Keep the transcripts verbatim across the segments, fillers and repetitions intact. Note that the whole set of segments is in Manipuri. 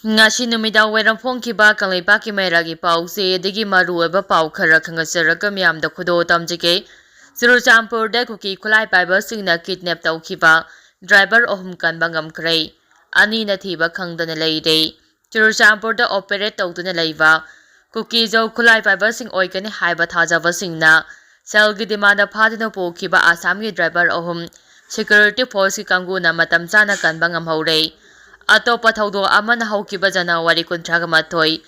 ꯉꯁꯤ ꯅꯨꯃꯤꯗꯥꯡ ꯋꯥꯏꯔꯝ ꯐꯣꯡꯈꯤꯕ ꯀꯪꯂꯩꯄꯥꯛꯀꯤ ꯃꯩꯔꯥꯒꯤ ꯄꯥꯎꯆꯦꯗꯒꯤ ꯃꯔꯨꯑꯣꯏꯕ ꯄꯥꯎ ꯈꯔ ꯈꯪꯍꯟꯖꯔꯒ ꯃꯤꯌꯥꯝꯗ ꯈꯨꯗꯣꯜ ꯇꯝꯖꯒꯦ꯫ ꯆꯨꯔꯆꯥꯟꯄꯨꯔꯗ ꯀꯨꯀꯤ ꯈꯨꯠꯂꯥꯏ ꯄꯥꯏꯕꯁꯤꯡꯅ ꯀꯤꯗꯅꯦꯞ ꯇꯧꯈꯤꯕ ꯗ꯭ꯔꯥꯏꯚꯔ ꯑꯍꯨꯝ ꯀꯟꯕ ꯉꯝꯈ꯭ꯔꯦ꯫ ꯑꯅꯤꯅ ꯊꯤꯕ ꯈꯪꯗꯅ ꯂꯩꯔꯦ꯫ ꯆꯨꯔꯆꯥꯟꯄꯨꯔꯗ ꯑꯣꯄꯔꯦꯠ ꯇꯧꯗꯨꯅ ꯂꯩꯕ ꯀꯨꯀꯤꯖꯧ ꯈꯨꯠꯂꯥꯏ ꯄꯥꯏꯕꯁꯤꯡ ꯑꯣꯏꯒꯅꯤ ꯍꯥꯏꯕ ꯊꯥꯖꯕꯁꯤꯡꯅ ꯁꯦꯜꯒꯤ ꯗꯤꯃꯥꯟꯗ ꯐꯥꯗꯨꯅ ꯄꯨꯈꯤꯕ ꯑꯁꯥꯝꯒꯤ ꯗ꯭ꯔꯥꯏꯚꯔ ꯑꯍꯨꯝ ꯁꯦꯀ꯭ꯌꯨꯔꯤꯇꯤ ꯐꯣꯔꯁꯀꯤ ꯀꯥꯡꯕꯨꯅ ꯃꯇꯝ ꯆꯥꯅ ꯀꯟꯕ ꯉꯝꯍꯧꯔꯦ꯫ ꯑꯇꯣꯞꯄ ꯊꯧꯗꯣꯛ ꯑꯃꯅ ꯍꯧꯈꯤꯕ ꯖꯅꯋꯥꯔꯤ ꯀꯨꯟꯊ꯭ꯔꯥꯒ ꯃꯥꯊꯣꯏ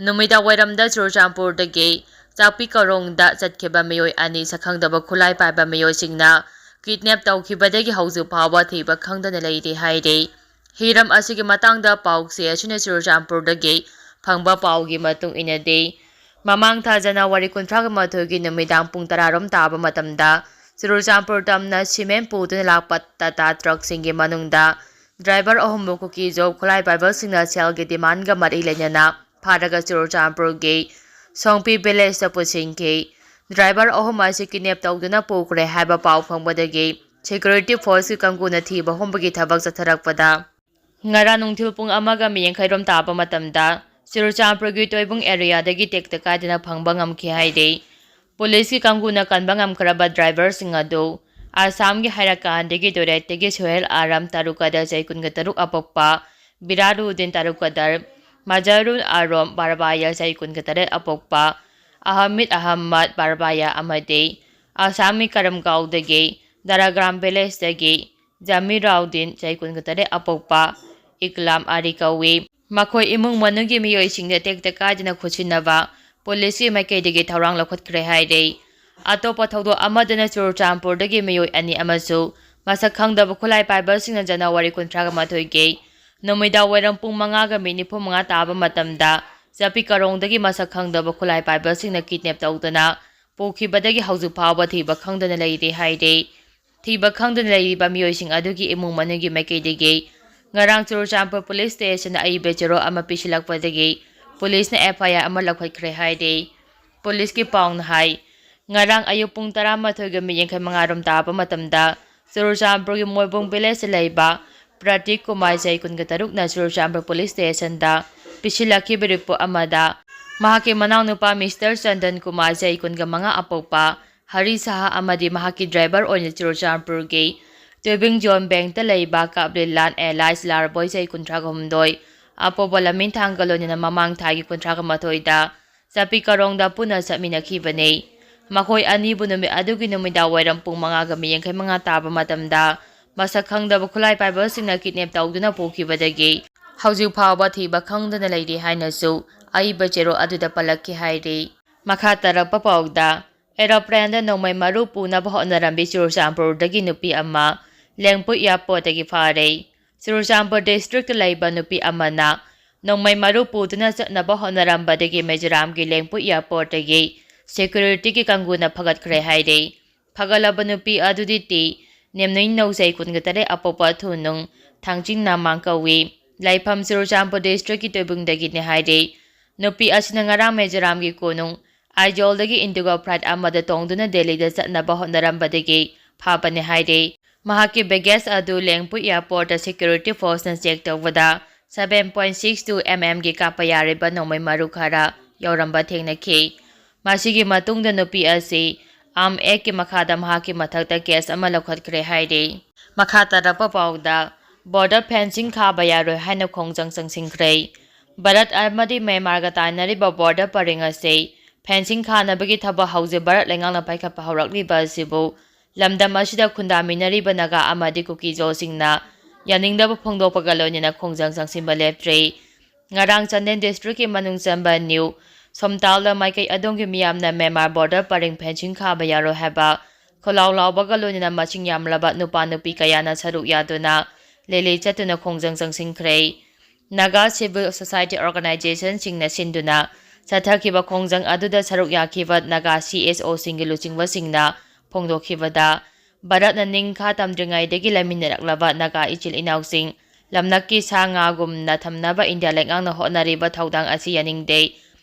ꯅꯨꯃꯤꯗꯥꯡ ꯋꯥꯏꯔꯝꯗ ꯆꯨꯔꯆꯥꯟꯄꯨꯔꯗꯒꯤ ꯆꯥꯛꯄꯤ ꯀꯔꯣꯡꯗ ꯆꯠꯈꯤꯕ ꯃꯤꯑꯣꯏ ꯑꯅꯤ ꯁꯛꯈꯪꯗꯕ ꯈꯨꯠꯂꯥꯏ ꯄꯥꯏꯕ ꯃꯤꯑꯣꯏꯁꯤꯡꯅ ꯀꯤꯗꯅꯦꯞ ꯇꯧꯈꯤꯕꯗꯒꯤ ꯍꯧꯖꯤꯛ ꯐꯥꯎꯕ ꯊꯤꯕ ꯈꯪꯗꯅ ꯂꯩꯔꯤ ꯍꯥꯏꯔꯤ꯫ ꯍꯤꯔꯝ ꯑꯁꯤꯒꯤ ꯃꯇꯥꯡꯗ ꯄꯥꯎꯆꯦ ꯑꯁꯤꯅ ꯆꯨꯔꯆꯥꯟꯄꯨꯔꯗꯒꯤ ꯐꯪꯕ ꯄꯥꯎꯒꯤ ꯃꯇꯨꯡ ꯏꯟꯅꯗꯤ, ꯃꯃꯥꯡ ꯊꯥ ꯖꯅꯋꯥꯔꯤ ꯀꯨꯟꯊ꯭ꯔꯥꯒ ꯃꯥꯊꯣꯏꯒꯤ ꯅꯨꯃꯤꯗꯥꯡ ꯄꯨꯡ ꯇꯔꯥꯔꯣꯝ ꯇꯥꯕ ꯃꯇꯝꯗ ꯆꯨꯔꯆꯥꯟꯄꯨꯔ ꯇꯝꯅ ꯁꯤꯃꯦꯟ ꯄꯨꯗꯨꯅ ꯂꯥꯛꯄ ꯇꯥꯇꯥ ꯇ꯭ꯔꯛꯁꯤꯡꯒꯤ ꯃꯅꯨꯡꯗ ꯗ꯭ꯔꯥꯏꯚꯔ ꯑꯍꯨꯝꯕꯨ ꯀꯨꯀꯤꯖꯧ ꯈꯨꯠꯂꯥꯏ ꯄꯥꯏꯕꯁꯤꯡꯅ ꯁꯦꯜꯒꯤ ꯗꯤꯃꯥꯟꯒ ꯃꯔꯤ ꯂꯩꯅꯅ ꯐꯥꯔꯒ ꯆꯨꯔꯆꯥꯟꯄꯨꯔꯒꯤ ꯁꯣꯡꯄꯤ ꯚꯤꯂꯦꯖꯇ ꯄꯨꯁꯤꯟꯈꯤ꯫ ꯗ꯭ꯔꯥꯏꯚꯔ ꯑꯍꯨꯝ ꯑꯁꯤ ꯀꯤꯗꯅꯦꯞ ꯇꯧꯗꯨꯅ ꯄꯨꯈ꯭ꯔꯦ ꯍꯥꯏꯕ ꯄꯥꯎ ꯐꯪꯕꯗꯒꯤ ꯁꯦꯀ꯭ꯌꯨꯔꯤꯇꯤ ꯐꯣꯔꯁꯀꯤ ꯀꯥꯡꯕꯨꯅ ꯊꯤꯕ ꯍꯨꯝꯕꯒꯤ ꯊꯕꯛ ꯆꯠꯊꯔꯛꯄꯗ, ꯉꯔꯥꯡ ꯅꯨꯡꯊꯤꯜ ꯄꯨꯡ ꯑꯃꯒ ꯃꯤꯅꯤꯠ ꯌꯥꯡꯈꯩꯔꯣꯝ ꯇꯥꯕ ꯃꯇꯝꯗ ꯆꯨꯔꯆꯥꯟꯄꯨꯔꯒꯤ ꯇꯣꯏꯕꯨꯡ ꯑꯦꯔꯤꯌꯥꯗꯒꯤ ꯇꯦꯛꯇ ꯀꯥꯏꯗꯅ ꯐꯪꯕ ꯉꯝꯈꯤ ꯍꯥꯏꯔꯤ꯫ ꯄꯨꯂꯤꯁꯀꯤ ꯀꯥꯡꯕꯨꯅ ꯀꯟꯕ ꯉꯝꯈ꯭ꯔꯕ ꯗ꯭ꯔꯥꯏꯚꯔꯁꯤꯡ ꯑꯗꯨ ꯑꯁꯥꯝꯒꯤ ꯍꯥꯏꯔꯀꯥꯟꯗꯒꯤ ꯇꯣꯔꯦꯠꯇꯒꯤ ꯁꯣꯍꯦꯜ ꯑꯥꯔꯥꯝ ꯇꯔꯨꯛ ꯀꯗꯔ ꯆꯍꯤ ꯀꯨꯟꯒ ꯇꯔꯨꯛ ꯑꯄꯣꯛꯄ, ꯕꯤꯔꯥꯔꯨꯗꯤꯟ ꯇꯔꯨꯛ ꯀꯗꯔ, ꯃꯖꯥꯔꯨꯟ ꯑꯥꯔꯣꯝ ꯕꯥꯔꯕꯥꯌꯥ ꯆꯍꯤ ꯀꯨꯟꯒ ꯇꯔꯦꯠ ꯑꯄꯣꯛꯄ, ꯑꯍꯃꯤꯗ ꯑꯍꯃꯗ ꯕꯥꯔꯕꯥꯌꯥ ꯑꯃꯗꯤ ꯑꯁꯥꯝꯒꯤ ꯀꯔꯝꯒꯥꯎꯗꯒꯤ ꯗꯔꯥꯒ꯭ꯔꯥꯝ ꯚꯤꯂꯦꯖꯇꯒꯤ ꯖꯃꯤꯔꯥꯎꯗꯤꯟ ꯆꯍꯤ ꯀꯨꯟꯒ ꯇꯔꯦꯠ ꯑꯄꯣꯛꯄ ꯏꯀꯂꯥꯝ ꯑꯥꯔꯤ ꯀꯧꯏ꯫ ꯃꯈꯣꯏ ꯏꯃꯨꯡ ꯃꯅꯨꯡꯒꯤ ꯃꯤꯑꯣꯏꯁꯤꯡꯗ ꯇꯦꯛꯇ ꯀꯥꯏꯗꯅ ꯈꯨꯠꯁꯤꯟꯅꯕ ꯄꯨꯂꯤꯁꯀꯤ ꯃꯥꯏꯀꯩꯗꯒꯤ ꯊꯧꯔꯥꯡ ꯂꯧꯈꯠꯈ꯭ꯔꯦ ꯍꯥꯏꯔꯦ꯫ ꯑꯇꯣꯞꯄ ꯊꯧꯗꯣꯛ ꯑꯃꯗꯅ ꯆꯨꯔꯆꯥꯟꯄꯨꯔꯗꯒꯤ ꯃꯤꯑꯣꯏ ꯑꯅꯤ ꯑꯃꯁꯨ ꯃꯁꯛ ꯈꯪꯗꯕ ꯈꯨꯠꯂꯥꯏ ꯄꯥꯏꯕꯁꯤꯡꯅ ꯖꯅꯋꯥꯔꯤ ꯀꯨꯟꯊ꯭ꯔꯥꯒ ꯃꯥꯊꯣꯏꯒꯤ ꯅꯨꯃꯤꯗꯥꯡ ꯋꯥꯏꯔꯝ ꯄꯨꯡ ꯃꯉꯥꯒ ꯃꯤꯅꯤꯠ ꯅꯤꯐꯨ ꯃꯉꯥ ꯇꯥꯕ ꯃꯇꯝꯗ ꯆꯥꯄꯤ ꯀꯔꯣꯡꯗꯒꯤ ꯃꯁꯛ ꯈꯪꯗꯕ ꯈꯨꯠꯂꯥꯏ ꯄꯥꯏꯕꯁꯤꯡꯅ ꯀꯤꯗꯅꯦꯞ ꯇꯧꯗꯨꯅ ꯄꯨꯈꯤꯕꯗꯒꯤ ꯍꯧꯖꯤꯛ ꯐꯥꯎꯕ ꯊꯤꯕ ꯈꯪꯗꯅ ꯂꯩꯔꯤ ꯍꯥꯏꯔꯦ꯫ ꯊꯤꯕ ꯈꯪꯗꯅ ꯂꯩꯔꯤꯕ ꯃꯤꯑꯣꯏꯁꯤꯡ ꯑꯗꯨꯒꯤ ꯏꯃꯨꯡ ꯃꯅꯨꯡꯒꯤ ꯃꯥꯏꯀꯩꯗꯒꯤ ꯉꯔꯥꯡ ꯆꯨꯔꯆꯥꯟꯄꯨꯔ ꯄꯨꯂꯤꯁ ꯁ꯭ꯇꯦꯁꯟꯗ ꯑꯏꯕ ꯆꯦꯔꯣꯜ ꯑꯃ ꯄꯤꯁꯤꯜꯂꯛꯄꯗꯒꯤ ꯄꯨꯂꯤꯁꯅ ꯑꯦꯐ ꯑꯥꯏ ꯑꯥꯔ ꯑꯃ ꯂꯧꯈꯠꯈ꯭ꯔꯦ ꯍꯥꯏꯔꯤ꯫ ꯄꯨꯂꯤꯁꯀꯤ ꯄꯥꯎꯅ ꯍꯥꯏ, ꯉꯔꯥꯡ ꯑꯌꯨꯛ ꯄꯨꯡ ꯇꯔꯥꯃꯥꯊꯣꯏꯒ ꯃꯤꯅꯤꯠ ꯌꯥꯡꯈꯩ ꯃꯉꯥꯔꯣꯝ ꯇꯥꯕ ꯃꯇꯝꯗ ꯆꯨꯔꯆꯥꯟꯄꯨꯔꯒꯤ ꯃꯣꯏꯕꯨꯡ ꯚꯤꯂꯦꯖꯇ ꯂꯩꯕ ꯄ꯭ꯔꯇꯤꯛ ꯀꯨꯃꯥꯔ, ꯆꯍꯤ ꯀꯨꯟꯒ ꯇꯔꯨꯛꯅ ꯆꯨꯔꯆꯥꯟꯄꯨꯔ ꯄꯨꯂꯤꯁ ꯁ꯭ꯇꯦꯁꯟꯗ ꯄꯤꯁꯤꯜꯂꯛꯈꯤꯕ ꯔꯤꯄꯣꯔꯠ ꯑꯃꯗ ꯃꯍꯥꯛꯀꯤ ꯃꯅꯥꯎꯅꯨꯄꯥ ꯃꯤꯁꯇꯔ ꯆꯟꯗꯟ ꯀꯨꯃꯥꯔ, ꯆꯍꯤ ꯀꯨꯟꯒ ꯃꯉꯥ, ꯑꯄꯣꯛꯄ ꯍꯔꯤ ꯁꯍꯥ ꯑꯃꯗꯤ ꯃꯍꯥꯛꯀꯤ ꯗ꯭ꯔꯥꯏꯚꯔ ꯑꯣꯏꯅ ꯆꯨꯔꯆꯥꯟꯄꯨꯔꯒꯤ ꯇꯣꯏꯕꯤꯡ ꯖꯣꯟ ꯕꯦꯡꯛꯇ ꯂꯩꯕ ꯀꯥꯞꯂꯤꯂꯥꯟ ꯑꯦꯂꯥꯏꯁ ꯂꯥꯔꯕꯣꯏ, ꯆꯍꯤ ꯀꯨꯟꯊ꯭ꯔꯥꯒ ꯍꯨꯝꯗꯣꯏ, ꯑꯄꯣꯛꯄ ꯂꯃꯤꯟꯊꯥꯡꯒ ꯂꯣꯏꯅꯅ ꯃꯃꯥꯡ ꯊꯥꯒꯤ ꯀꯨꯟꯊ꯭ꯔꯥꯒ ꯃꯥꯊꯣꯏꯗ ꯆꯄꯤ ꯀꯥꯔꯣꯡꯗ ꯄꯨꯟꯅ ꯆꯠꯃꯤꯟꯅꯈꯤꯕꯅꯤ꯫ ꯃꯈꯣꯏ ꯑꯅꯤꯕꯨ ꯅꯨꯃꯤꯠ ꯑꯗꯨꯒꯤ ꯅꯨꯃꯤꯗꯥꯡ ꯋꯥꯏꯔꯝ ꯄꯨꯡ ꯃꯉꯥꯒ ꯃꯤꯅꯤꯠ ꯌꯥꯡꯈꯩ ꯃꯉꯥ ꯇꯥꯕ ꯃꯇꯝꯗ ꯃꯁꯛ ꯈꯪꯗꯕ ꯈꯨꯠꯂꯥꯏ ꯄꯥꯏꯕꯁꯤꯡꯅ ꯀꯤꯗꯅꯦꯞ ꯇꯧꯗꯨꯅ ꯄꯨꯈꯤꯕꯗꯒꯤ ꯍꯧꯖꯤꯛ ꯐꯥꯎꯕ ꯊꯤꯕ ꯈꯪꯗꯅ ꯂꯩꯔꯤ ꯍꯥꯏꯅꯁꯨ ꯑꯏꯕ ꯆꯦꯔꯣꯜ ꯑꯗꯨꯗ ꯄꯜꯂꯛꯈꯤ ꯍꯥꯏꯔꯤ꯫ ꯃꯈꯥ ꯇꯥꯔꯛꯄ ꯄꯥꯎꯗ, ꯑꯦꯔꯣꯄ꯭ꯂꯦꯟꯗ ꯅꯣꯡꯃꯩ ꯃꯔꯨ ꯄꯨꯅꯕ ꯍꯣꯠꯅꯔꯝꯕꯤ ꯆꯨꯔꯆꯥꯟꯄꯨꯔꯗꯒꯤ ꯅꯨꯄꯤ ꯑꯃ ꯂꯦꯡꯄꯨꯏ ꯑꯦꯌꯔꯄꯣꯔꯠꯇꯒꯤ ꯐꯥꯔꯦ꯫ ꯆꯨꯔꯆꯥꯟꯄꯨꯔ ꯗꯤꯁꯇ꯭ꯔꯤꯛꯇ ꯂꯩꯕ ꯅꯨꯄꯤ ꯑꯃꯅ ꯅꯣꯡꯃꯩ ꯃꯔꯨ ꯄꯨꯗꯨꯅ ꯆꯠꯅꯕ ꯍꯣꯠꯅꯔꯝꯕꯗꯒꯤ ꯃꯤꯖꯣꯔꯥꯝꯒꯤ ꯂꯦꯡꯄꯨꯏ ꯑꯦꯌꯔꯄꯣꯔꯠꯇꯒꯤ ꯁꯦꯀ꯭ꯌꯨꯔꯤꯇꯤꯒꯤ ꯀꯥꯡꯕꯨꯅ ꯐꯒꯠꯈ꯭ꯔꯦ ꯍꯥꯏꯔꯦ꯫ ꯐꯒꯠꯂꯕ ꯅꯨꯄꯤ ꯑꯗꯨꯗꯤ ꯇꯤ ꯅꯦꯝꯅꯤꯡ ꯅꯧꯖꯩ, ꯀꯨꯟꯒ ꯇꯔꯦꯠ, ꯑꯄꯣꯛꯄ ꯊꯨꯅꯨꯡ ꯊꯥꯡꯆꯤꯡ ꯅꯥꯃꯥꯡ ꯀꯧꯏ꯫ ꯂꯩꯐꯝ ꯆꯨꯔꯆꯥꯟꯄꯨꯔ ꯗꯤꯁꯇ꯭ꯔꯤꯛꯀꯤ ꯇꯣꯏꯕꯨꯡꯗꯒꯤꯅꯤ ꯍꯥꯏꯔꯦ꯫ ꯅꯨꯄꯤ ꯑꯁꯤꯅ ꯉꯔꯥꯡ ꯃꯤꯖꯣꯔꯥꯝꯒꯤ ꯀꯣꯅꯨꯡ ꯑꯥꯏꯖꯣꯜꯗꯒꯤ ꯏꯟꯗꯤꯒꯣ ꯐ꯭ꯂꯥꯏꯠ ꯑꯃꯗ ꯇꯣꯡꯗꯨꯅ ꯗꯦꯜꯂꯤꯗ ꯆꯠꯅꯕ ꯍꯣꯠꯅꯔꯝꯕꯗꯒꯤ ꯐꯥꯕꯅꯤ ꯍꯥꯏꯔꯦ꯫ ꯃꯍꯥꯛꯀꯤ ꯕꯦꯒꯦꯖ ꯑꯗꯨ ꯂꯦꯡꯄꯨꯏ ꯑꯦꯌꯔꯄꯣꯔꯠꯇ ꯁꯦꯀ꯭ꯌꯨꯔꯤꯇꯤ ꯐꯣꯔꯁꯅ ꯆꯦꯛ ꯇꯧꯕꯗ seven point six two mm ꯒꯤ ꯀꯥꯞꯄ ꯌꯥꯔꯤꯕ ꯅꯣꯡꯃꯩ ꯃꯔꯨ ꯈꯔ ꯌꯥꯎꯔꯝꯕ ꯊꯦꯡꯅꯈꯤ꯫ ꯃꯁꯤꯒꯤ ꯃꯇꯨꯡꯗ ꯅꯨꯄꯤ ꯑꯁꯤ ꯑꯥꯔꯝ ꯑꯦꯛꯀꯤ ꯃꯈꯥꯗ ꯃꯍꯥꯛꯀꯤ ꯃꯊꯛꯇ ꯀꯦꯁ ꯑꯃ ꯂꯧꯈꯠꯈ꯭ꯔꯦ ꯍꯥꯏꯔꯤ꯫ ꯃꯈꯥ ꯇꯥꯔꯛꯄ ꯄꯥꯎꯗ, ꯕꯣꯔꯗꯔ ꯐꯦꯟꯁꯤꯡ ꯈꯥꯕ ꯌꯥꯔꯣꯏ ꯍꯥꯏꯅ ꯈꯣꯡꯖꯪ ꯆꯪꯁꯤꯟꯈ꯭ꯔꯦ꯫ ꯚꯥꯔꯠ ꯑꯃꯗꯤ ꯃ꯭ꯌꯥꯟꯃꯥꯔꯒ ꯇꯥꯏꯅꯔꯤꯕ ꯕꯣꯔꯗꯔ ꯄꯔꯤꯡ ꯑꯁꯤ ꯐꯦꯟꯁꯤꯡ ꯈꯥꯅꯕꯒꯤ ꯊꯕꯛ ꯍꯧꯖꯤꯛ ꯚꯥꯔꯠ ꯂꯩꯉꯥꯛꯅ ꯄꯥꯏꯈꯠꯄ ꯍꯧꯔꯛꯂꯤꯕ ꯑꯁꯤꯕꯨ ꯂꯝꯗꯝ ꯑꯁꯤꯗ ꯈꯨꯟꯗꯥꯃꯤꯟꯅꯔꯤꯕ ꯅꯥꯒꯥ ꯑꯃꯗꯤ ꯀꯨꯀꯤꯖꯣꯁꯤꯡꯅ ꯌꯥꯅꯤꯡꯗꯕ ꯐꯣꯡꯗꯣꯛꯄꯒ ꯂꯣꯏꯅꯅ ꯈꯣꯡꯖꯪ ꯆꯪꯁꯤꯟꯕ ꯂꯦꯞꯇ꯭ꯔꯤ꯫ ꯉꯔꯥꯡ ꯆꯥꯟꯗꯦꯜ ꯗꯤꯁꯇ꯭ꯔꯤꯛꯀꯤ ꯃꯅꯨꯡ ꯆꯟꯕ ꯅ꯭ꯌꯨ ꯁꯣꯝꯇꯥꯜꯗ ꯃꯥꯏꯀꯩ ꯑꯗꯣꯝꯒꯤ ꯃꯤꯌꯥꯝꯅ ꯃ꯭ꯌꯥꯟꯃꯥꯔ ꯕꯣꯔꯗꯔ ꯄꯔꯤꯡ ꯐꯦꯟꯁꯤꯡ ꯈꯥꯕ ꯌꯥꯔꯣꯏ ꯍꯥꯏꯕ ꯈꯣꯜꯂꯥꯎ ꯂꯥꯎꯕꯒ ꯂꯣꯏꯅꯅ ꯃꯁꯤꯡ ꯌꯥꯝꯂꯕ ꯅꯨꯄꯥ ꯅꯨꯄꯤ ꯀꯌꯥꯅ ꯁꯔꯨꯛ ꯌꯥꯗꯨꯅ ꯂꯦꯂꯤ ꯆꯠꯇꯨꯅ ꯈꯣꯡꯖꯪ ꯆꯪꯁꯤꯟꯈ꯭ꯔꯦ꯫ ꯅꯥꯒꯥ ꯁꯤꯚꯤꯜ ꯁꯣꯁꯥꯏꯇꯤ ꯑꯣꯔꯒꯅꯥꯏꯖꯦꯁꯟꯁꯤꯡꯅ ꯁꯤꯟꯗꯨꯅ ꯆꯠꯊꯈꯤꯕ ꯈꯣꯡꯖꯪ ꯑꯗꯨꯗ ꯁꯔꯨꯛ ꯌꯥꯈꯤꯕ ꯅꯥꯒꯥ ꯁꯤ ꯑꯦꯁ ꯑꯣꯁꯤꯡꯒꯤ ꯂꯨꯆꯤꯡꯕꯁꯤꯡꯅ ꯐꯣꯡꯗꯣꯛꯈꯤꯕꯗ, ꯚꯥꯔꯠꯅ ꯅꯤꯡꯈꯥ ꯇꯝꯗ꯭ꯔꯤꯉꯩꯗꯒꯤ ꯂꯩꯃꯤꯟꯅꯔꯛꯂꯕ ꯅꯥꯒꯥ ꯏꯆꯤꯜ ꯏꯅꯥꯎꯁꯤꯡ ꯂꯝꯂꯛꯀꯤ ꯁꯥ ꯉꯥꯒꯨꯝꯅ ꯊꯝꯅꯕ ꯏꯟꯗꯤꯌꯥ ꯂꯩꯉꯥꯛꯅ ꯍꯣꯠꯅꯔꯤꯕ ꯊꯧꯗꯥꯡ ꯑꯁꯤ ꯌꯥꯅꯤꯡꯗꯦ꯫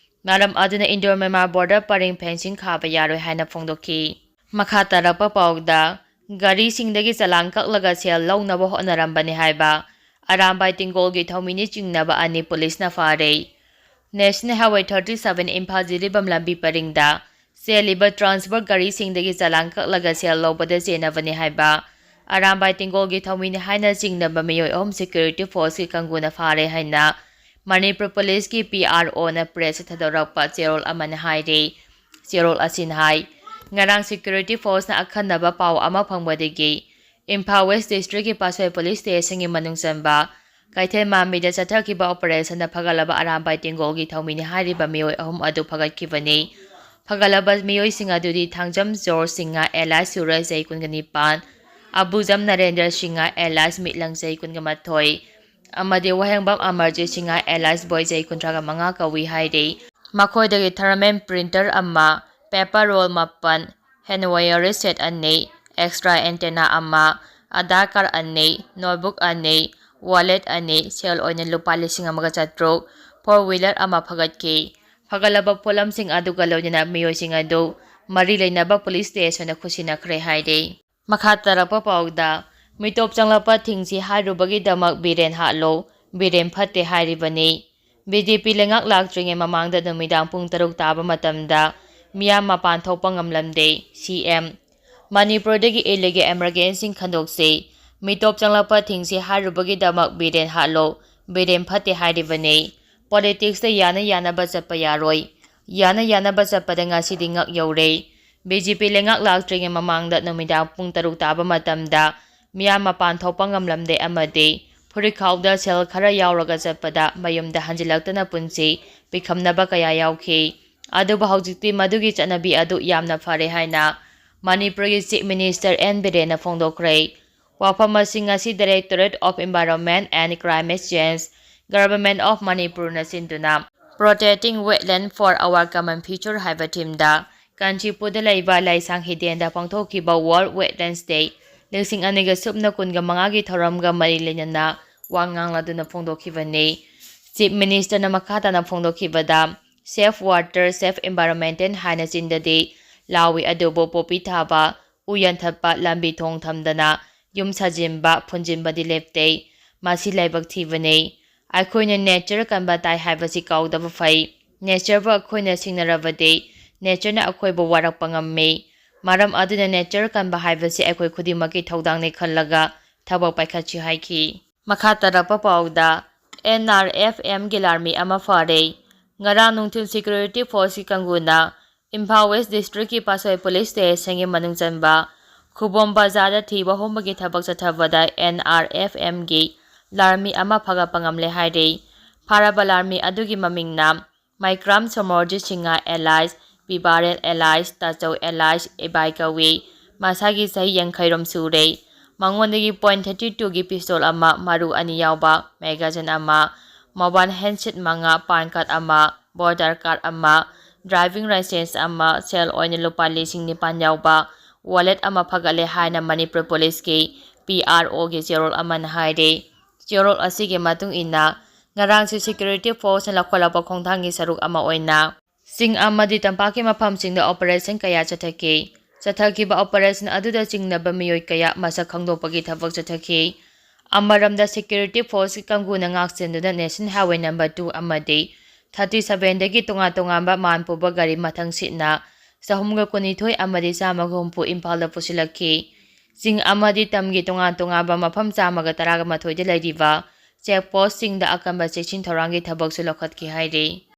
ꯃꯔꯝ ꯑꯗꯨꯅ ꯏꯟꯗꯣ ꯃ꯭ꯌꯥꯟꯃꯥꯔ ꯕꯣꯔꯗꯔ ꯄꯔꯤꯡ ꯐꯦꯟꯁꯤꯡ ꯈꯥꯕ ꯌꯥꯔꯣꯏ ꯍꯥꯏꯅ ꯐꯣꯡꯗꯣꯛꯈꯤ꯫ ꯃꯈꯥ ꯇꯥꯔꯛꯄ ꯄꯥꯎꯗ, ꯒꯥꯔꯤꯁꯤꯡꯗꯒꯤ ꯆꯂꯥꯟ ꯀꯛꯂꯒ ꯁꯦꯜ ꯂꯧꯅꯕ ꯍꯣꯠꯅꯔꯝꯕꯅꯤ ꯍꯥꯏꯕ ꯑꯔꯥꯝꯕꯥꯏ ꯇꯦꯡꯒꯣꯜꯒꯤ ꯊꯧꯃꯤꯅꯤ ꯆꯤꯡꯅꯕ ꯑꯅꯤ ꯄꯨꯂꯤꯁꯅ ꯐꯥꯔꯦ꯫ National Highway thirty seven Imphal Jiribam ꯂꯝꯕꯤ ꯄꯔꯤꯡꯗ ꯆꯦꯜꯂꯤꯕ transport ꯒꯥꯔꯤꯁꯤꯡꯗꯒꯤ ꯆꯂꯥꯟ ꯀꯛꯂꯒ ꯁꯦꯜ ꯂꯧꯕꯗ ꯆꯦꯟꯅꯕꯅꯤ ꯍꯥꯏꯕ ꯑꯔꯥꯝꯕꯥꯏ ꯇꯦꯡꯒꯣꯜꯒꯤ ꯊꯧꯃꯤꯅꯤ ꯍꯥꯏꯅ ꯆꯤꯡꯅꯕ ꯃꯤꯑꯣꯏ ꯑꯍꯨꯝ security force ꯀꯤ ꯀꯥꯡꯕꯨꯅ ꯐꯥꯔꯦ ꯍꯥꯏꯅ ꯃꯅꯤꯄꯨꯔ ꯄꯨꯂꯤꯁꯀꯤ P R O ꯅ press ꯇ ꯊꯥꯗꯣꯔꯛꯄ ꯆꯦꯔꯣꯜ ꯑꯃꯅ ꯍꯥꯏꯔꯤ꯫ ꯆꯦꯔꯣꯜ ꯑꯁꯤꯅ ꯍꯥꯏ, ꯉꯔꯥꯡ security force ꯅ ꯑꯈꯟꯅꯕ ꯄꯥꯎ ꯑꯃ ꯐꯪꯕꯗꯒꯤ ꯏꯝꯐꯥꯜ West District ꯀꯤ ꯄꯥꯠꯁꯣꯏ police station ꯒꯤ ꯃꯅꯨꯡ ꯆꯟꯕ ꯀꯩꯊꯦꯜ ꯃꯥꯟꯕꯤꯗ ꯆꯠꯊꯈꯤꯕ operation ꯗ ꯐꯒꯠꯂꯕ ꯑꯔꯥꯝꯕꯥꯏ ꯇꯦꯡꯒꯣꯜꯒꯤ ꯊꯧꯃꯤꯅꯤ ꯍꯥꯏꯔꯤꯕ ꯃꯤꯑꯣꯏ ꯑꯍꯨꯝ ꯑꯗꯨ ꯐꯒꯠꯈꯤꯕꯅꯤ꯫ ꯐꯒꯠꯂꯕ ꯃꯤꯑꯣꯏꯁꯤꯡ ꯑꯗꯨꯗꯤ ꯊꯥꯡꯖꯝ ꯖꯣꯔꯖ ꯁꯤꯡꯍ alias ꯁꯨꯔꯖ, ꯆꯍꯤ ꯀꯨꯟꯒ ꯅꯤꯄꯥꯟ, ꯑꯕꯨꯖꯝ ꯅꯔꯦꯟꯗ꯭ꯔ ꯁꯤꯡꯍ alias ꯃꯤꯠꯂꯪ, ꯆꯍꯤ ꯀꯨꯟꯒ ꯃꯥꯊꯣꯏ, ꯑꯃꯗꯤ ꯋꯥꯍꯦꯡꯕꯝ ꯑꯃꯔꯖꯤꯠ ꯁꯤꯡꯍ alias ꯕꯣꯏ, ꯆꯍꯤ ꯀꯨꯟꯊ꯭ꯔꯥꯒ ꯃꯉꯥ ꯀꯧꯏ ꯍꯥꯏꯔꯤ꯫ ꯃꯈꯣꯏꯗꯒꯤ thermal printer ꯑꯃ, paper roll ꯃꯥꯄꯟ, hand wiring set ꯑꯅꯤ, extra antenna ꯑꯃ, Aadhaar card ꯑꯅꯤ, notebook ꯑꯅꯤ, wallet ꯑꯅꯤ, ꯁꯦꯜ ꯑꯣꯏꯅ ꯂꯨꯄꯥ ꯂꯤꯁꯤꯡ ꯑꯃꯒ ꯆꯥꯇ꯭ꯔꯨꯛ, four wheeler ꯑꯃ ꯐꯒꯠꯈꯤ꯫ ꯐꯒꯠꯂꯕ ꯄꯣꯠꯂꯝꯁꯤꯡ ꯑꯗꯨꯒ ꯂꯣꯏꯅꯅ ꯃꯤꯑꯣꯏꯁꯤꯡ ꯑꯗꯨ ꯃꯔꯤ ꯂꯩꯅꯕ police station ꯗ ꯈꯨꯠꯁꯤꯟꯅꯈ꯭ꯔꯦ ꯍꯥꯏꯔꯤ꯫ ꯃꯈꯥ ꯇꯥꯔꯛꯄ ꯄꯥꯎꯗ, ꯃꯤꯇꯣꯞ ꯆꯪꯂꯛꯄ ꯊꯤꯡꯁꯤ ꯍꯥꯏꯔꯨꯕꯒꯤꯗꯃꯛ ꯕꯤꯔꯦꯟ ꯍꯥꯠꯂꯣ, ꯕꯤꯔꯦꯟ ꯐꯠꯇꯦ ꯍꯥꯏꯔꯤꯕꯅꯤ꯫ B J P ꯂꯩꯉꯥꯛ ꯂꯥꯛꯇ꯭ꯔꯤꯉꯩ ꯃꯃꯥꯡꯗ ꯅꯨꯃꯤꯗꯥꯡ ꯄꯨꯡ ꯇꯔꯨꯛ ꯇꯥꯕ ꯃꯇꯝꯗ ꯃꯤꯌꯥꯝ ꯃꯄꯥꯟ ꯊꯣꯛꯄ ꯉꯝꯂꯝꯗꯦ꯫ C M, ꯃꯅꯤꯄꯨꯔꯗꯒꯤ ꯏꯂꯤꯒꯦꯜ immigrant ꯁꯤꯡ ꯈꯟꯗꯣꯛꯁꯤ, ꯃꯤꯇꯣꯞ ꯆꯪꯂꯛꯄ ꯊꯤꯡꯁꯤ ꯍꯥꯏꯔꯨꯕꯒꯤꯗꯃꯛ ꯕꯤꯔꯦꯟ ꯍꯥꯠꯂꯣ, ꯕꯤꯔꯦꯟ ꯐꯠꯇꯦ ꯍꯥꯏꯔꯤꯕꯅꯤ꯫ Politics ꯇ ꯌꯥꯅ ꯌꯥꯅꯕ ꯆꯠꯄ ꯌꯥꯔꯣꯏ꯫ ꯌꯥꯅ ꯌꯥꯅꯕ ꯆꯠꯄꯗ ꯉꯁꯤꯗꯤ ꯉꯛ ꯌꯧꯔꯦ꯫ B J P ꯂꯩꯉꯥꯛ ꯂꯥꯛꯇ꯭ꯔꯤꯉꯩ ꯃꯃꯥꯡꯗ ꯅꯨꯃꯤꯗꯥꯡ ꯄꯨꯡ ꯇꯔꯨꯛ ꯇꯥꯕ ꯃꯇꯝꯗ ꯃꯤꯌꯥꯝ ꯃꯄꯥꯟ ꯊꯣꯛꯄ ꯉꯝꯂꯝꯗꯦ ꯑꯃꯗꯤ ꯐꯨꯔꯤꯠꯈꯥꯎꯗ ꯁꯦꯜ ꯈꯔ ꯌꯥꯎꯔꯒ ꯆꯠꯄꯗ ꯃꯌꯨꯝꯗ ꯍꯟꯖꯤꯜꯂꯛꯇꯅ ꯄꯨꯟꯁꯤ ꯄꯤꯈꯝꯅꯕ ꯀꯌꯥ ꯌꯥꯎꯈꯤ꯫ ꯑꯗꯨꯕꯨ ꯍꯧꯖꯤꯛꯇꯤ ꯃꯗꯨꯒꯤ ꯆꯠꯅꯕꯤ ꯑꯗꯨ ꯌꯥꯝꯅ ꯐꯔꯦ ꯍꯥꯏꯅ ꯃꯅꯤꯄꯨꯔꯒꯤ Chief Minister N ꯕꯤꯔꯦꯟꯅ ꯐꯣꯡꯗꯣꯛꯈ꯭ꯔꯦ꯫ ꯋꯥꯐꯝ ꯑꯁꯤ ꯉꯁꯤ Directorate of Environment and Climate Change, Government of Manipur ꯅ ꯁꯤꯟꯗꯨꯅ Protecting Wetland for Our Common Future ꯍꯥꯏꯕ theme ꯗ ꯀꯥꯟꯆꯤꯄꯨꯔꯗ ꯂꯩꯕ ꯂꯥꯏꯁꯥꯡ ꯍꯤꯗꯦꯟꯗ ꯄꯥꯡꯊꯣꯛꯈꯤꯕ World Wetlands Day ꯂꯤꯁꯤꯡ ꯑꯅꯤꯒ ꯁꯨꯞꯅ ꯀꯨꯟꯒ ꯃꯉꯥꯒꯤ ꯊꯧꯔꯝꯒ ꯃꯔꯤ ꯂꯩꯅꯅ ꯋꯥ ꯉꯥꯡꯂꯗꯨꯅ ꯐꯣꯡꯗꯣꯛꯈꯤꯕꯅꯤ꯫ Chief Minister ꯅ ꯃꯈꯥ ꯇꯥꯅ ꯐꯣꯡꯗꯣꯛꯈꯤꯕꯗ, "Save water, save environment" ꯍꯥꯏꯅ ꯆꯤꯟꯗꯗꯤ ꯂꯥꯎꯏ, ꯑꯗꯨꯕꯨ ꯄꯣꯄꯤ ꯊꯥꯕ, ꯎ ꯌꯥꯟꯊꯠꯄ, ꯂꯝꯕꯤ ꯊꯣꯡ ꯊꯝꯗꯅ ꯌꯨꯝ ꯁꯥꯖꯤꯟꯕ, ꯐꯨꯟꯖꯤꯟꯕꯗꯤ ꯂꯦꯞꯇꯦ꯫ ꯃꯁꯤ ꯂꯥꯏꯕꯛ ꯊꯤꯕꯅꯤ꯫ ꯑꯩꯈꯣꯏꯅ ꯅꯦꯆꯔ ꯀꯟꯕ ꯇꯥꯏ ꯍꯥꯏꯕꯁꯤ ꯀꯥꯎꯗꯕ ꯐꯩ꯫ ꯅꯦꯆꯔꯕꯨ ꯑꯩꯈꯣꯏꯅ ꯁꯤꯡꯅꯔꯕꯗꯤ ꯅꯦꯆꯔꯅ ꯑꯩꯈꯣꯏꯕꯨ ꯋꯥꯔꯛꯄ ꯉꯝꯃꯤ꯫ ꯃꯔꯝ ꯑꯗꯨꯅ ꯅꯦꯆꯔ ꯀꯟꯕ ꯍꯥꯏꯕꯁꯤ ꯑꯩꯈꯣꯏ ꯈꯨꯗꯤꯡꯃꯛꯀꯤ ꯊꯧꯗꯥꯡꯅꯤ ꯈꯜꯂꯒ ꯊꯕꯛ ꯄꯥꯏꯈꯠꯁꯤ ꯍꯥꯏꯈꯤ꯫ ꯃꯈꯥ ꯇꯥꯔꯛꯄ ꯄꯥꯎꯗ, ꯑꯦꯟ ꯑꯥꯔ ꯑꯦꯐ ꯑꯦꯝꯒꯤ ꯂꯥꯟꯃꯤ ꯑꯃ ꯐꯥꯔꯦ꯫ ꯉꯔꯥꯡ ꯅꯨꯡꯊꯤꯜ ꯁꯦꯀ꯭ꯌꯨꯔꯤꯇꯤ ꯐꯣꯔꯁꯀꯤ ꯀꯥꯡꯕꯨꯅ ꯏꯝꯐꯥꯜ ꯋꯦꯁ ꯗꯤꯁꯇ꯭ꯔꯤꯛꯀꯤ ꯄꯥꯠꯁꯣꯏ ꯄꯨꯂꯤꯁ ꯁ꯭ꯇꯦꯁꯟꯒꯤ ꯃꯅꯨꯡ ꯆꯟꯕ ꯈꯨꯕꯣꯝ ꯕꯖꯥꯔꯗ ꯊꯤꯕ ꯍꯨꯝꯕꯒꯤ ꯊꯕꯛ ꯆꯠꯊꯕꯗ ꯑꯦꯟ ꯑꯥꯔ ꯑꯦꯐ ꯑꯦꯝꯒꯤ ꯂꯥꯟꯃꯤ ꯑꯃ ꯐꯥꯒꯠꯄ ꯉꯝꯂꯦ ꯍꯥꯏꯔꯤ꯫ ꯐꯥꯔꯕ ꯂꯥꯟꯃꯤ ꯑꯗꯨꯒꯤ ꯃꯃꯤꯡꯅ ꯃꯥꯏꯀ꯭ꯔꯥꯝ Somorjit Singh alias ꯕꯤꯕꯥꯔꯦꯜ alias ꯇꯥꯆꯧ alias ꯏꯕꯥꯏ ꯀꯧꯏ꯫ ꯃꯁꯥꯒꯤ ꯆꯍꯤ ꯌꯥꯡꯈꯩꯔꯣꯝ ꯁꯨꯔꯦ꯫ ꯃꯉꯣꯟꯗꯒꯤ ꯄꯣꯏꯟ ꯊꯥꯔꯇꯤ ꯇꯨꯒꯤ ꯄꯤꯁꯇꯣꯜ ꯑꯃ, ꯃꯔꯨ ꯑꯅꯤ ꯌꯥꯎꯕ ꯃꯦꯒꯥꯖꯤꯟ ꯑꯃ, ꯃꯣꯕꯥꯏꯜ ꯍꯦꯟꯁꯦꯠ ꯃꯉꯥ, ꯄꯥꯟ ꯀꯥꯔꯗ ꯑꯃ, ꯚꯣꯇꯔ ꯀꯥꯔꯗ ꯑꯃ, ꯗ꯭ꯔꯥꯏꯚꯤꯡ ꯂꯥꯏꯁꯦꯟꯁ ꯑꯃ, ꯁꯦꯜ ꯑꯣꯏꯅ ꯂꯨꯄꯥ ꯂꯤꯁꯤꯡ ꯅꯤꯄꯥꯟ ꯌꯥꯎꯕ ꯋꯥꯂꯦꯠ ꯑꯃ ꯐꯒꯠꯂꯦ ꯍꯥꯏꯅ ꯃꯅꯤꯄꯨꯔ ꯄꯨꯂꯤꯁꯀꯤ ꯄꯤ ꯑꯥꯔ ꯑꯣꯒꯤ ꯆꯦꯔꯣꯜ ꯑꯃꯅ ꯍꯥꯏꯔꯤ꯫ ꯆꯦꯔꯣꯜ ꯑꯁꯤꯒꯤ ꯃꯇꯨꯡ ꯏꯟꯅ, ꯉꯔꯥꯡꯁꯨ ꯁꯦꯀ꯭ꯌꯨꯔꯤꯇꯤ ꯐꯣꯔꯁꯅ ꯂꯧꯈꯠꯂꯛꯄ ꯈꯣꯡꯊꯥꯡꯒꯤ ꯁꯔꯨꯛ ꯑꯃ ꯑꯣꯏꯅ ꯆꯤꯡ ꯑꯃꯗꯤ ꯇꯝꯄꯥꯛꯀꯤ ꯃꯐꯝꯁꯤꯡꯗ ꯑꯣꯄꯔꯦꯁꯟ ꯀꯌꯥ ꯆꯠꯊꯈꯤ꯫ ꯆꯠꯊꯈꯤꯕ ꯑꯣꯄꯔꯦꯁꯟ ꯑꯗꯨꯗ ꯆꯤꯡꯅꯕ ꯃꯤꯑꯣꯏ ꯀꯌꯥ ꯃꯁꯛ ꯈꯪꯗꯣꯛꯄꯒꯤ ꯊꯕꯛ ꯆꯠꯊꯈꯤ꯫ ꯑꯃꯔꯣꯝꯗ, ꯁꯦꯀ꯭ꯌꯨꯔꯤꯇꯤ ꯐꯣꯔꯁꯀꯤ ꯀꯥꯡꯕꯨꯅ ꯉꯥꯛꯁꯦꯟꯗꯨꯅ ꯅꯦꯁꯅꯦꯜ ꯍꯥꯏꯋꯦ ꯅꯝꯕꯔ ꯇꯨ ꯑꯃꯗꯤ ꯊꯥꯔꯇꯤ ꯁꯚꯦꯟꯗꯒꯤ ꯇꯣꯉꯥꯟ ꯇꯣꯉꯥꯟꯕ ꯃꯥꯟ ꯄꯨꯕ ꯒꯥꯔꯤ ꯃꯊꯪ ꯁꯤꯠꯅ ꯆꯍꯨꯝꯒ ꯀꯨꯟꯅꯤꯊꯣꯏ ꯑꯃꯗꯤ ꯆꯥꯝꯃꯒ ꯍꯨꯝꯐꯨ ꯏꯝꯐꯥꯜꯗ ꯄꯨꯁꯤꯜꯂꯛꯈꯤ꯫ ꯆꯤꯡ ꯑꯃꯗꯤ ꯇꯝꯒꯤ ꯇꯣꯉꯥꯟ ꯇꯣꯉꯥꯟꯕ ꯃꯐꯝ ꯆꯥꯝꯃꯒ ꯇꯔꯥꯒ ꯃꯥꯊꯣꯏꯗ ꯂꯩꯔꯤꯕ ꯆꯦꯛ ꯄꯣꯁꯁꯤꯡꯗ ꯑꯀꯟꯕ ꯆꯦꯛꯁꯤꯟ ꯊꯧꯔꯥꯡꯒꯤ ꯊꯕꯛꯁꯨ ꯂꯧꯈꯠꯈꯤ ꯍꯥꯏꯔꯤ꯫